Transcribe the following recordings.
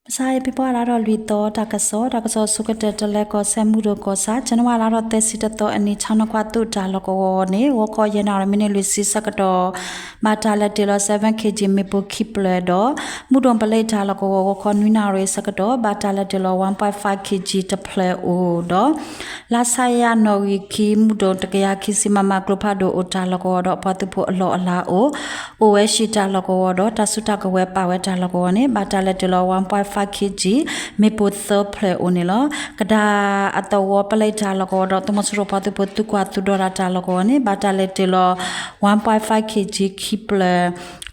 မုၢ်ဆါအံၤ ဖ့ၤဘြူၤအါလါထီၣ်လွံၢ်သီ တၢ်ကစီၣ်, တၢ်ကစီၣ်ဆိကတၢၢ် တလဲၤကီၢ်စဲၣ် မုၢ်ဒိၣ်ကီၢ်ဆၣ်, ဇန်နဝါလါထီၣ်သၢဆံတသီအနံၤ ဆၣ်နီၤခွါသုးတၢ်လီၢ်ကဝီၤန့ၣ် ဂီၤခီယဲၢ်နၣ်ရံၣ်မံးနံးလွံၢ်ဆံဆၢကတီၢ် ဘၣ်တၢ်လဲၤတ့ၢ်လီၤ seven kilogram မ့ၣ်ပိၢ်ခံဖျၢၣ်ဒီး မုၢ်ဒိၣ်ပလံးတၢ်လီၢ်ကဝီၤ ဂီၤခီနွံနၣ်ရံၣ်ဆၢကတီၢ် ဘၣ်တၢ်လဲၤတ့ၢ်လီၤ one point five kilogram တဖျၢၣ်အိၣ်ဒီး လါဆါယါနီၣ်ဂံၢ်ခံ မုၢ်ဒိၣ်တကယၤခံဆံ မမ ကျိဖးဒိၣ်အိၣ်တၢ်လီၢ်ကဝီၤဒီး အပှၤသုးဖိအလီၢ်အလၤအိၣ်, အိၣ်ဝဲဟံၣ်တၢ်လီၢ်ကဝီၤဒီး တၢ်စုတၢ်ကဝဲၤပာ်ဝဲတၢ်လီၢ်ကဝီၤန့ၣ် ဘၣ်တၢ်လဲၤတ့ၢ်လီၤ one point five kilogram မ့ၣ်ပိၢ်သၢဖျၢၣ်အိၣ်န့ၣ်လီၤ. ကဒါအသဝီပလံးတၢ်လီၢ်ကဝီၤဒီး သုးမီၤစိရိၤပှၤသုးဖိသုကွၢ်သုဒီးတၢ်လီၢ်ကဝီၤန့ၣ် ဘၣ်တၢ်လဲၤတ့ၢ်လီၤ one point five kilogram ခံဖျၢၣ်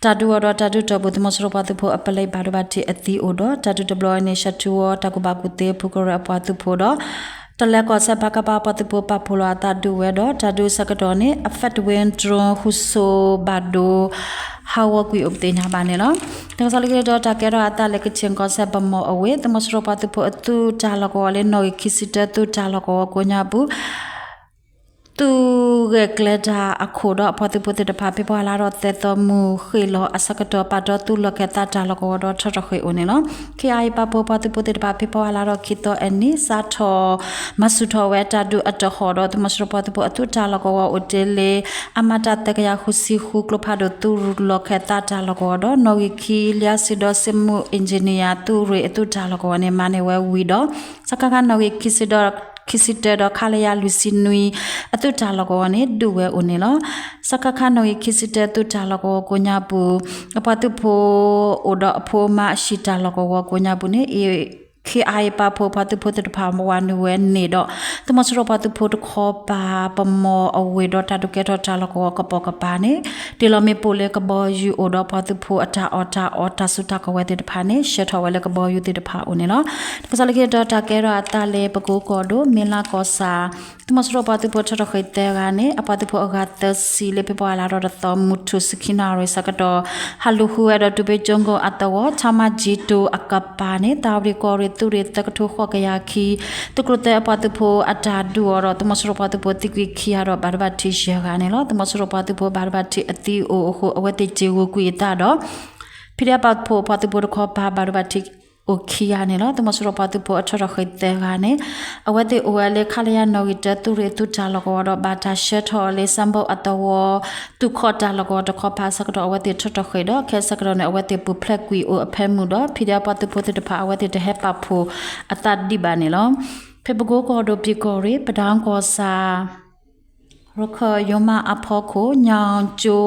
တၢ်ဒုးအီၤဒီးတၢ်ဒုးတီၢ်ပူၤ သုးမီၤစိရိၤပှၤသုးဖိအပလံးဘၣ်ဒိဘၣ်ထံးအသံအိၣ်ဒီး တၢ်ဒုးတဘျီအံၤန့ၣ် ရှးထူဝီ တၢ်ကူၣ်ဘၣ်ကူၣ်သ့ ဖူကရၢၢ်အပှၤသုးဖိဒီး တလဲၤကီၢ်စဲၣ် ပကဖ ပှၤသုးဖိပာ်ဖှိၣ်လီၤအသးဒုးဝဲဒီး တၢ်ဒုးဆၢကတီၢ်န့ၣ် Fedwin drone ဟူစိၤဘၣ်ဒိ ဟးဂီၤကွံာ်အိၣ်ပသ့ၣ်ညါဘၣ်န့ၣ်လီၤ. တၢ်ကစီၣ်လၢခံတတီၤ တၢ်ကဲထီၣ်အသးလၢ ကချ့ၣ်ကီၢ်စဲၣ် ဗန်းမော်အဝ့ၢ် သုးမီၤစိရိၤပှၤသုးဖိအသုးတၢ်လီၢ်ကဝီၤလၢ နီၣ်ဂံၢ်ခံဆံတၢ သုးတၢ်လီၢ်ကဝီၤကိးညါပူၤ သုးဂဲၤကျဲတၢ်အခိၣ်ဒီးအပှၤသုးဖိသ့ၣ်တဖၣ် ဖ့ၤဘြူၤအါလါထီၣ်သၢသီ မုၢ်ဃ့ၢ်လီၤအဆၢကတီၢ် ပာ်တီသုးလီၢ်ခၢၣ်သးတၢ်လီၢ်ကဝီၤဒီးထီၣ်ထီၣ်ဃ့ၢ်အိၣ်န့ၣ်လီၤ. ခ့ၣ်အါအံၤ ပာ်ဖှိၣ်ပှၤသုးဖိသ့ၣ်တဖၣ် ဖ့ၤဘြူၤအါလါထီၣ်ခံသီအနံၤ စးထီၣ် မၤဆူၣ်ထီၣ်ဝဲတၢ်ဒုးအတဟီၣ်ဒီး သုးမီၤစိရိၤပှၤသုးဖိအသုးတၢ်လီၢ်ကဝီၤအိၣ်တ့ၢ်လၢ အမှတ် သၢကယၤဃုဆံဃု ကျိဖးဒိၣ်သုးလီၢ်ခၢၣ်သးတၢ်လီၢ်ကဝီၤဒီး နီၣ်ဂံၢ်ခံ လၢစံးဒီး စစ်မှု engineer သုးရ့ၣ်အသုးတၢ်လီၢ်ကဝီၤန့ၣ် မၤန့ၢ်ဝဲဝံၤဒီး စကခ နီၣ်ဂံၢ်ခံဆံတၢ ခံဆံတၢဒီး ခလရ လွံၢ်ဆံနွံ အသုးတၢ်လီၢ်ကဝီၤန့ၣ် ဒုးဝဲအိၣ်န့ၣ်လီၤ. စကခ နီၣ်ဂံၢ်ခံဆံတၢ သုးတၢ်လီၢ်ကဝီၤကိးညါပူၤ အပှၤသုးဖိအိၣ်ဒီးအဖိမါအဟံၣ်တၢ်လီၢ်ကဝီၤကိးညါပူၤန့ၣ် ခ့ၣ်အါအံၤ ပာ်ဖှိၣ်ပှၤသုးဖိသ့ၣ်တဖၣ်ဝးနုာ်ဝဲန့ၣ်ဒီး သုးမီၤစိရိၤပှၤသုးဖိတခီပၤ ဗန်းမော်အဝ့ၢ်ဒီးတၢ်ဒုးကဲထီၣ်တၢ်လီၢ်ကဝီၤကပိာ်ကပၤန့ၣ် တ့ၢ်လီၤမ့ၣ်ပိၢ်လၢကဘီယူၤအိၣ်ဒီးပှၤသုးဖိအတၢ်အီၣ်တၢ်အီတၢ်စုတၢ်ကဝဲၤသ့ၣ်တဖၣ်န့ၣ် ဆှၢထီၣ်ဝဲလၢကဘီယူၤသ့ၣ်တဖၣ်အိၣ်န့ၣ်လီၤ. တၢ်ကစီၣ်လၢခံတတီၤ တၢ်ကဲထီၣ်အသးလၢ ပကိကီၢ်ဒိၣ် မ့ၢ်လါကီၢ်ဆၣ် သုးမီၤစိရိၤပှၤသုးဖိထီၣ်ထီၣ်ဃ့ၢ်သၢဂၤန့ၣ် အပှၤသုးဖိအဂၤသၢဆံလၢ ဖ့ၤဘြူၤအါလါထီၣ်တသီ မုၢ်ထူၣ်ဆံခံနၣ်ရံၣ်ဆၢကတီၢ် ဟးလူၤဃုဝဲဒီး တူၢ်ဘ့ကၠိကိၣ်အသဝီ ထၣ်မၢ်ကၠံတိၤအကပၤန့ၣ် သၣ်ဝရံၣ်ကီၢ်ရ့ၣ်သုးရ့ၣ်သၢကထိဃိးကယၤခံ သုးကျိၤသၢအပှၤသုးဖိအတၢ်ဒုးအီၤဒီး သုးမီၤစိရိၤပှၤသုးဖိသံကွံာ်ခံဂၤဒီး ဘၣ်ဒိဘၣ်ထံးယဲၢ်ဂၤန့ၣ်လီၤ. သုးမီၤစိရိၤပှၤသုးဖိဘၣ်ဒိဘၣ်ထံးအသံအိၣ်အဃိ အဝဲသ့ၣ်စ့ၢ်ဂုၤကွံာ်အသးဒီး ဖံးဒဲးပာ်ဖှိၣ်ပှၤသုးဖိတခီပၤ ဘၣ်ဒိဘၣ်ထံးအိၣ်ခံဂၤန့ၣ်လီၤ. သုးမီၤစိရိၤပှၤသုးဖိအထီၣ်ထီၣ်ဃ့ၢ်သၢဂၤန့ၣ် အဝဲသ့ၣ်အိၣ်ဝဲလၢ ခလရ နီၣ်ဂံၢ်တၢ သုးရ့ၣ်သုးတၢ်လီၢ်ကဝီၤဒီး ဘၣ်တၢ်ဆှၢထီၣ်လၢ စၣ်ဘိၣ်အသဝီ သုးခီၣ်တၢ်လီၢ်ကဝီၤတခီပၤဆၢကတီၢ် အဝဲသ့ၣ်ထီၣ်ထီၣ်ဃ့ၢ်ဒီး ခဲအံၤဆၢကတီၢ်န့ၣ် အဝဲသ့ၣ်ပူၤဖျဲးကွံာ်အိၣ်အဖၢမုၢ်ဒီး ဖံးဒဲးပှၤသုးဖိသ့ၣ်တဖၣ် အဝဲသ့ၣ်တဟဲပာ်ဖှိၣ်အသးဒံးဘၣ်န့ၣ်လီၤ. ဖဲပကိကီၢ်ဒိၣ် ပၠံၣ်ကီၢ်ရ့ၣ် ပဒၣ်ကီၢ်ဆၣ် ရခၢၣ်ယိၤမးအဖီခိၣ် ညီကၠိ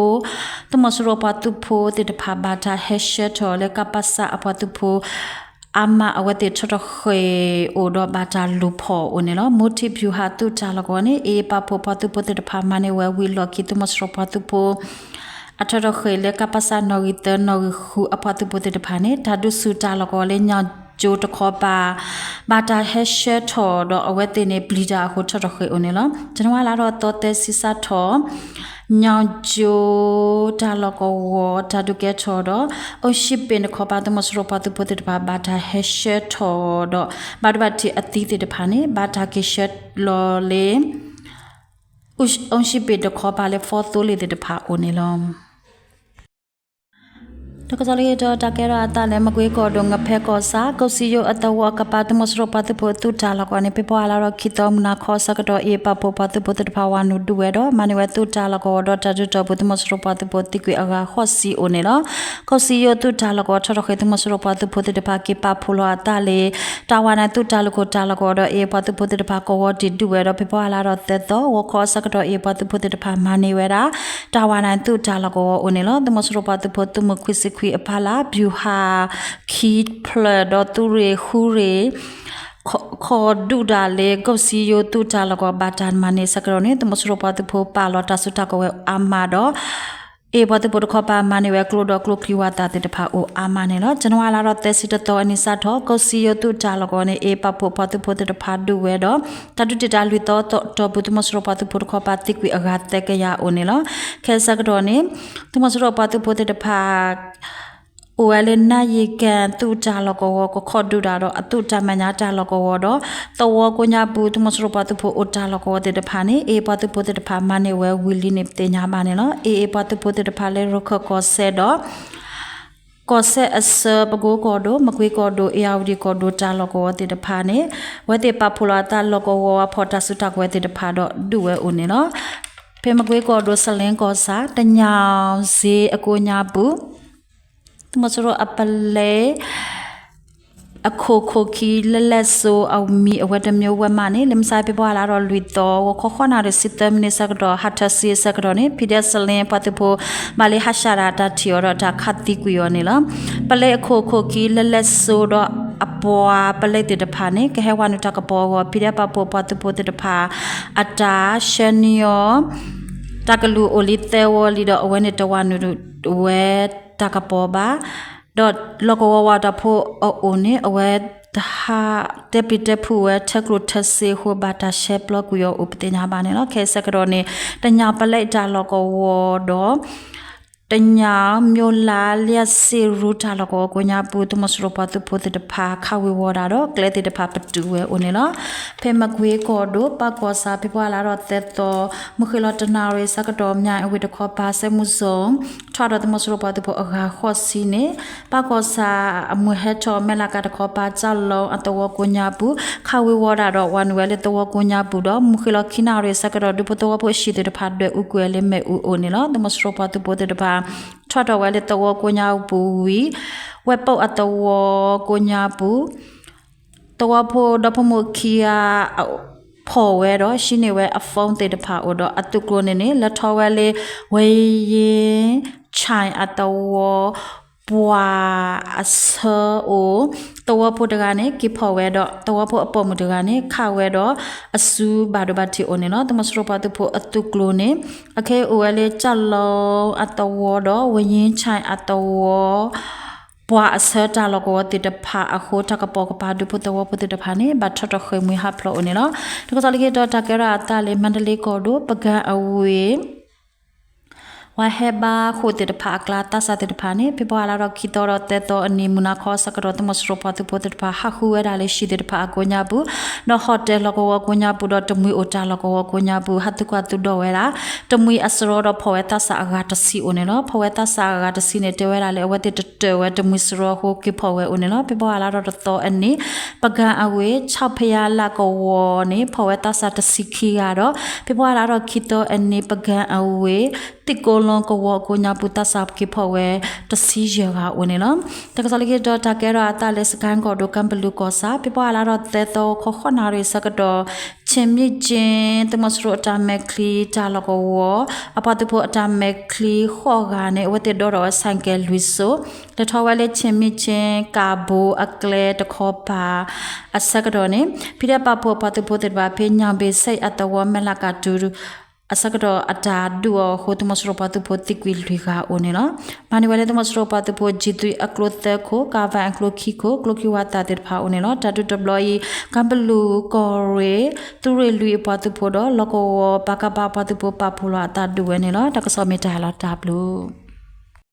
သုးမီၤစိရိၤပှၤသုးဖိသ့ၣ်တဖၣ် ဘၣ်တၢ်ဟဲဆှၢထီၣ်လၢ ကပစ အပှၤသုးဖိ အါမး အဝဲသ့ၣ်ထီၣ်ထီၣ်ဃ့ၢ်အိၣ်ဒီး ဘၣ်တၢ်လူၤဖီၣ်အိၣ်န့ၣ်လီၤ. မူထံၣ်ပျူၤဟၣ်သုးတၢ်လီၢ်ကဝီၤန့ၣ် အ့ၣ်ပာ်ဖှိၣ်ပှၤသုးဖိသ့ၣ်တဖၣ် မၤန့ၢ်ဝဲဝံၤလီၢ်ခံ သုးမီၤစိရိၤပှၤသုးဖိ အထီၣ်ထီၣ်ဃ့ၢ်လၢ ကပစ နီၣ်ဂံၢ်သၢ နီၣ်ဂံၢ်ဃု အပှၤသုးဖိသ့ၣ်တဖၣ်န့ၣ် တၢ်ဒုးဆူၣ်တၢ်လီၢ်ကဝီၤလၢ ညီကၠိတခီပၤ ဘၣ်တၢ်ဟဲဆှၢထီၣ်ဒီး အဝဲသ့ၣ်န့ၣ် ပျံၤတၢ်အဃိ ထီၣ်ထီၣ်ဃ့ၢ်အိၣ်န့ၣ်လီၤ. ဇန်နဝါလါထီၣ်သီသၢဆံ စးထီၣ် ညီကၠိတၢ်လီၢ်ကဝီၤ တၢ်ဒုးကဲထီၣ်ဒီး အိၣ်ၡံၣ်ပ့ၣ်တခီပၤ သုးမီၤစိရိၤပှၤသုးဖိသ့ၣ်တဖၣ် ဘၣ်တၢ်ဟဲဆှၢထီၣ်ဒီး ဘၣ်ဒိဘၣ်ထံးအသံသ့ၣ်တဖၣ်န့ၣ် ဘၣ်တၢ်က့ၤဆှၢလီၤလၢ အိၣ်ၡံၣ်ပ့ၣ်တခီပၤလၢ ဖီသိလ့ၣ်သ့ၣ်တဖၣ်အိၣ်န့ၣ်လီၤ. တၢ်ကစီၣ်လၢခံတတီၤ တၢ်ကဲထီၣ်အသးလၢ မကွ့ကီၢ်ဒိၣ် ငဖဲကီၢ်ဆၣ် ကီၢ်စံယိၤအသဝီအကပၤ သုးမီၤစိရိၤပှၤသုးဖိအသုးတၢ်လီၢ်ကဝီၤန့ၣ် ဖ့ၤဘြူၤအါလါထီၣ်ခံသီ မုၢ်နၤခီအဆၢကတီၢ် အ့ၣ်ပာ်ဖှိၣ်ပှၤသုးဖိသ့ၣ်တဖၣ် ဝးနုာ်ဒုးဝဲဒီး မၤန့ၢ်ဝဲသုးတၢ်လီၢ်ကဝီၤဒီး တၢ်ဒုးတီၢ်ပူၤ သုးမီၤစိရိၤပှၤသုးဖိသံကွံာ်အဂၤဃိးဆံအိၣ်န့ၣ်လီၤ. ကီၢ်စံယိၤသုးတၢ်လီၢ်ကဝီၤထီၣ်ထီၣ်ဃ့ၢ် သုးမီၤစိရိၤပှၤသုးဖိသ့ၣ်တဖၣ် က့ၤပာ်ဖှိၣ်လီၤအသးလၢ တၢ်ဝးနၤသုးတၢ်လူၢ်ခိၣ်တၢ်လီၢ်ကဝီၤဒီး အ့ၣ်ပှၤသုးဖိသ့ၣ်တဖၣ် ကဝီၤတံၢ်ဒုးဝဲဒီး ဖ့ၤဘြူၤအါလါထီၣ်သၢသီ ဂီၤခီအဆၢကတီၢ် အ့ၣ်ပှၤသုးဖိသ့ၣ်တဖၣ် မၤန့ၢ်ဝဲဒၣ် တၢ်ဝးနၤသုးတၢ်လီၢ်ကဝီၤအိၣ်န့ၣ်လီၤ. သုးမီၤစိရိၤပှၤသုးဖိသုးမုၢ်ခွံဆံခွံအဖီလာ် ပျူၤဟၣ်ခံဖျၢၣ်ဒီးသုးရ့ၣ်ဃုရ့ၣ် ခီဒုၣ်ဒၣ်လၢကီၢ်စံယိၤသုးတၢ်လီၢ်ကဝီၤ ဘၣ်တၢ်မၤန့ၢ်ဆၢကတီၢ်န့ၣ် သုးမီၤစိရိၤပှၤသုးဖိပာ်လီၤတၢ်စုတၢ်ကဝဲၤအါမးဒီး အ့ၣ်ပှၤသုးဖိတခီပၤ မၤန့ၢ်ဝဲကျိဒီးကျိချံဝၣ်သၣ်သ့ၣ်တဖၣ်အိၣ်အါမးန့ၣ်လီၤ. ဇန်နဝါလါထီၣ်သၢဆံတသီအနံၤစးထီၣ် ကီၢ်စံယိၤသုးတၢ်လီၢ်ကဝီၤန့ၣ် အ့ၣ်ပာ်ဖှိၣ်ပှၤသုးဖိသ့ၣ်တဖၣ်ဒုးဝဲဒီး တၢ်ဒုးတံာ်တာ်လွံၢ်သီတီၢ်ပူၤ သုးမီၤစိရိၤပှၤသုးဖိတခီပၤသံကွံာ်အဂၤသၢကယၤအိၣ်န့ၣ်လီၤ. ခဲအံၤဆၢကတီၢ်န့ၣ် သုးမီၤစိရိၤပှၤသုးဖိသ့ၣ်တဖၣ် အိၣ်ဝဲလၢ နၢ်ယံၤကၣ်သုးတၢ်လီၢ်ကဝီၤ ကခီဒုၣ်တၢ်ဒီးအသုးတၢ်မဲာ်ညါတၢ်လီၢ်ကဝီၤဒီး သဝီကိးညါပူၤ သုးမီၤစိရိၤပှၤသုးဖိအိၣ်တၢ်လီၢ်ကဝီၤသ့ၣ်တဖၣ်န့ၣ် အ့ၣ်ပှၤသုးဖိသ့ၣ်တဖၣ်မၤန့ၢ်ဝဲဝံၤလံန့ၣ် ပသ့ၣ်ညါဘၣ်န့ၣ်လီၤ. အ့ၣ်ပှၤသုးဖိသ့ၣ်တဖၣ်လၢရခၢၣ်ကီၢ်စဲၣ်ဒီး က ကီၢ်စဲၣ်အဆၢ ပကိကီၢ်ဒိၣ် မကွ့ကီၢ်ဒိၣ် အ့ၣ်ယၣ်ဝတံၣ်ကီၢ်ဒိၣ် တၢ်လီၢ်ကဝီၤသ့ၣ်တဖၣ်န့ၣ် အဝဲသ့ၣ်ပာ်ဖှိၣ်လီၤအသး လီၢ်ကဝီၤအဖီၣ်တၢ်စုတၢ်ကဝဲၤသ့ၣ်တဖၣ်ဒီးဒုးဝဲအိၣ်န့ၣ်လီၤ. ဖဲမကွ့ကီၢ်ဒိၣ် စလ့ကီၢ်ဆၣ် တညၣ်စ့အကိးညါပူၤ သုးမီၤစိရိၤအပလဲ အခိၣ်ခိၣ်ခံလၢလဲၣ်စိအမံၤ အဝဲတမံၤဝဲမးန့ၣ် လၢမုၢ်ဆါဖဲဖ့ၤဘြူၤအါလါဒီးလွံၢ်သီ ဂီၤခီဃုနၣ်ရံၣ်ဆံသၢမံးနံးဆၢကတီၢ် ဟးထၢၣ်စ့အဆၢကတီၢ်န့ၣ် ဖံးဒဲးစလ့ပှၤသုးဖိ ဘၣ်လၢဟးဆှၣ်တၢ်တၢ်ထံၣ်အီၤဒီး တၢ်ခးသံကွံာ်အီၤန့ၣ်လီၤ. ပလဲအခိၣ်ခိၣ်ခံလၢလဲၣ်စိဒီးအပှၤပလဲသ့ၣ်တဖၣ်န့ၣ် ကဟဲဝးနုာ်တၢ်ကပီၤအဂီၢ် ဖံးဒဲးပာ်ဖှိၣ်ပှၤသုးဖိသ့ၣ်တဖၣ် အတၢ်ဆှၢန့ၢ်အီၤ တၢ်ကလုၢ်အိၣ်လံသၢဝီလံဒီး အဝဲန့ၣ်တဝးနုာ်ဝဲတၢ်ကပီၤဘၣ် ဒီးလီၢ်ကဝီၤဝးတၢ်ဖိအအိၣ်န့ၣ် အဝဲ တဲပျံၤတဲဖုးဝဲ ထၢကျိၣ်ထၢစ့အဃိ ဘၣ်တၢ်ဆှၢပျီကွံာ်အီၤအိၣ်ပသ့ၣ်ညါဘၣ်န့ၣ်လီၤ. ခဲအံၤဆၢကတီၢ်န့ၣ် တညၣ်ပလဲတၢ်လီၢ်ကဝီၤဒီး တညၣ်မျိၢ်လါလၢစ့ရူတၢ်လီၢ်ကဝီၤကိးညါပူၤ သုးမီၤစိရိၤပှၤသုးဖိသ့ၣ်တဖၣ် ခးဝ့ၤဝီၤတၢ်ဒီးကျဲသ့ၣ်တဖၣ်ပတုာ်ဝဲအိၣ်န့ၣ်လီၤ. ဖဲမကွ့ကီၢ်ဒိၣ် ပၢ်ကီၢ်ဆၣ် ဖဲဖ့ၤဘြူၤအါလါဒီးသၢသီ မုၢ်ဃ့ၢ်လီၤတနၣ်ရံၣ်ဆၢကတီၢ် မၠၣ်အဝ့ၢ်တခီပၤ စဲမူစိၣ် ထီၣ်ဒီးသုးမီၤစိရိၤပှၤသုးဖိအဂၤဃိးဆံန့ၣ် ပၢ်ကီၢ်ဆၣ်အမုၢ်ဟဲထီၣ် မဲၢ်လးကးတခီပၤ ကၠၣ်လီၤအသဝီကိးညါပူၤ ခးဝ့ၤဝီၤတၢ်ဒီးဝးနုာ်ဝဲလၢသဝီကိးညါပူၤဒီး မုၢ်ဃ့ၢ်လီၤခံနၣ်ရံၣ်ဆၢကတီၢ် ဒူဖိသဝီဖိအဟံၣ်သ့ၣ်တဖၣ် ဒွဲၣ်အူကွံာ်ဝဲလၢမ့ၣ်အူအိၣ်န့ၣ်လီၤ. သုးမီၤစိရိၤပှၤသုးဖိသ့ၣ်တဖၣ် ထီၣ်ထီၣ်ဝဲလၢသဝီကိးညါပူၤဝံၤ ဝဲပူၤအသဝီကိးညါပူၤ သဝီဖိဒီဖိမိၢ်ခံဂၤ ဖီၣ်ဝဲဒီးဟံးန့ၢ်ဝဲအ phone သ့ၣ်တဖၣ်အိၣ်ဒီး အသုးကျိၤန့ၣ်န့ၣ် လဲၤထီၣ်ဝဲလၢ ဝ့ယ့ၣ်ဆဲၣ်အသဝီ ပှၤအဆၢအိၣ် သဝီဖိတဂၤန့ၣ် က့ၤဖီၣ်ဝဲဒီး သဝီဖိအပိာ်မုၣ်တဂၤန့ၣ် ခးဝဲဒီးအစုဘၣ်ဒိဘၣ်ထံးအိၣ်န့ၣ်လီၤ. သုးမီၤစိရိၤပှၤသုးဖိအသုးကျိၤန့ၣ် အခဲအံၤအိၣ်ဝဲလၢ ကၠၣ်လီၤအသဝီဒီး ဝ့ယ့ၣ်ဆဲၣ်အသဝီ ပှၤအဆၢတၢ်လီၢ်ကဝီၤသ့ၣ်တဖၣ်အဃိ တၢ်ကပိာ်ကပၤဒူဖိသဝီဖိသ့ၣ်တဖၣ်န့ၣ် ဘၣ်ထီၣ်ထီၣ်ဃ့ၢ်မှံဟးဖျိးအိၣ်န့ၣ်လီၤ. တၢ်ကစီၣ်လၢခံတီၤ တၢ်ကဲထီၣ်အသးလၢ မါတလ့ကီၢ်ဒိၣ် ပကၣ်အဝ့ၢ် ဝၤဟဲဘါဃိၣ်သ့ၣ်တဖၣ်အကျါ သးစၢ်သ့ၣ်တဖၣ်န့ၣ် ဖဲဖ့ၤဘြူၤအါလါဒီးခံသီဒီးသၢသီအနံၤ မုၢ်နၤခီဆၢကတီၢ် သုးမီၤစိရိၤပှၤသုးဖိသ့ၣ်တဖၣ် ဟးဃုဝဲဒၣ်လၢဟံၣ်သ့ၣ်တဖၣ်အကိးညါပူၤ ဒီးဟီၣ်တဲၣ်လီၢ်ကဝီၤကိးညါပူၤဒီး တမှံၤအိၣ်တၢ်လီၢ်ကဝီၤကိးညါပူၤ ဟးသုးကွၢ်သုးဒီးဝဲဒၣ် တမှံၤအစရီဒီးဖီၣ်ဝဲသးစၢ်အဂၤတဆံအိၣ်န့ၣ်လီၤ. ဖီၣ်ဝဲသးစၢ်အဂၤတဆံန့ၣ် တဲဝဲဒၣ်လၢ အဝဲသ့ၣ်တတၢၢ်ဝဲတမှံၤစရီအဃိ က့ၤဖီၣ်ဝဲအိၣ်န့ၣ်လီၤ. ဖဲဖ့ၤဘြူၤအါလါဒီးတသီအနံၤ ပကၣ်အဝ့ၢ် ဆၣ်ဖယါလၢ်ကဝီၤန့ၣ် ဖီၣ်ဝဲသးစၢ်တဆံခံဂၤဒီး ဖဲဖ့ၤဘြူၤအါလါဒီးခံသီအနံၤ ပကၣ်အဝ့ၢ် သ့ၣ်ကိးလီကဝီၤကိးညါပူၤ သးစၢ်က့ၤဖီၣ်ဝဲတဆံယဲၢ်ဂၤအိၣ်န့ၣ်လီၤ. တၢ်ကစီၣ်လၢခံတီၤ တၢ်ကဲထီၣ်အသးလၢ စကဲၣ်ကီၢ်ဒိၣ် ကၢ်ပလူၤကီၢ်ဆၣ် ဖဲဖ့ၤဘြူၤအါလါဒီးသၢသီ ဂီၤခီဃိးနၣ်ရံၣ်ဆၢကတီၢ် ဆ့ၣ်မံၣ်ကၠ့ သုးမီၤစိရိၤအတၢ်မဲာ်ချံတၢ်လီၢ်ကဝီၤ အပှၤသုးဖိအတၢ်မဲာ်ချံဃိးဂၤန့ၣ် အဝဲသ့ၣ်ဒီဒီးဝဲ ဆိုင်ကယ်လွံၢ်စိ လဲၤထီၣ်ဝဲလၢ ဆ့ၣ်မံၣ်ကၠ့ ကၣ်ဘိအကျဲတခီပၤ အဆၢကတီၢ်န့ၣ် ဖံးဒဲးပာ်ဖှိၣ်အပှၤသုးဖိသ့ၣ်တဖၣ် ဖဲညၣ်ဘ့ၣ်ဆဲးအသဝီ မဲၢ်လးကးတုၤ အဆၢကတီၢ်အတၢ်ဒုးအီၤအဃိ သုးမီၤစိရိၤပှၤသုးဖိသံကွံာ်လွံၢ်ဂၤအိၣ်န့ၣ်လီၤ. မၤန့ၢ်ဝဲလၢ သုးမီၤစိရိၤပှၤသုးဖိ G three အကျိသၢခိၣ် ကၣ်ဝဲၢ်အကျိခံခိၣ် ကျိခံဝးသးသ့ၣ်တဖၣ်အိၣ်န့ၣ်လီၤ. တၢ်ဒုးတဘျီအံၤ ကၢ်ပလူၤကီၢ်ရ့ၣ် သုးရ့ၣ်လွံၢ်အပှၤသုးဖိဒီး လီၢ်ကဝီၤ ပကဖ အပှၤသုးဖိ ပာ်ဖှိၣ်လီၤအသးဒုးဝဲန့ၣ်လီၤ. တၢ်ကစီၣ်မ့ၢ်တၢ်ဟဲလီၤတၢ်ဘျုး